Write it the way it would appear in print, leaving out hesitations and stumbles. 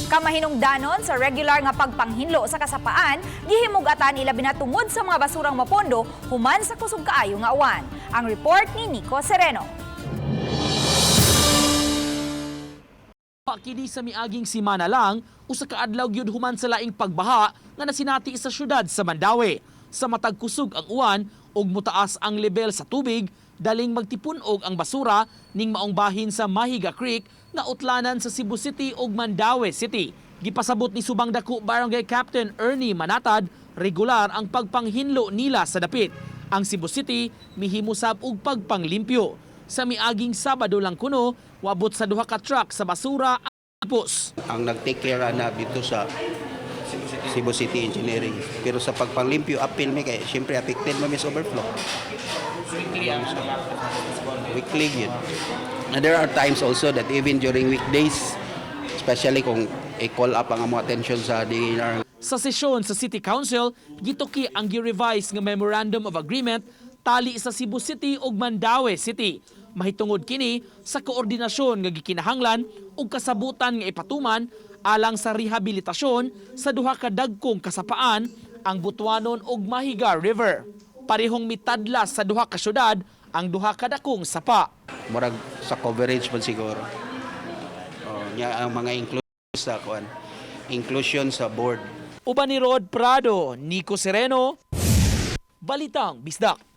Kamahinungdanon sa regular nga pagpanghinlo sa kasapaan, gihimugatan ilabi na tungod sa mga basurang mapondo human sa kusog kaayo nga uwan. Ang report ni Nico Sereno. Kini sa miaging simana lang, usa ka adlaw gyud human sa laing pagbaha nga nasinati sa syudad sa Mandaue. Sa matag kusog ang uwan ug mutaas ang level sa tubig, daling magtipun-og ang basura ning maong bahin sa Mahiga Creek nga utlanan sa Cebu City ug Mandaue City. Gipasabot ni Subang Dako Barangay Captain Ernie Manatad, regular ang pagpanghinlo nila sa dapit. Ang Cebu City mihimusab og pagpanglimpyo. Sa miaging Sabado lang kuno, wabot sa duha ka truck sa basura ang pus. Ang nag-take care na dito sa Cebu City Engineering. Pero sa pagpanglimpyo, appeal mi kay siyempre affected man mi sa overflow. Weekly. Weekly yun. And there are times also that even during weekdays, especially kung i-call up ang among attention sa DENR. Sa sesyon sa City Council, gituki ang gi-revise nga Memorandum of Agreement tali sa Cebu City ug Mandaue City. Mahitungod kini sa koordinasyon nga gikinahanglan ug kasabutan nga ipatuman alang sa rehabilitasyon sa duha ka dagkong kasapaan, ang Butuanon ug Mahiga River. Parehong mitadlas sa duha ka syudad ang duha ka dakong sapa. Murag sa coverage man siguro. Oh, nya ang mga inclusion sa kuan. Inclusion sa board. Uban ni Rod Prado, Nico Sereno, Balitang Bisdak.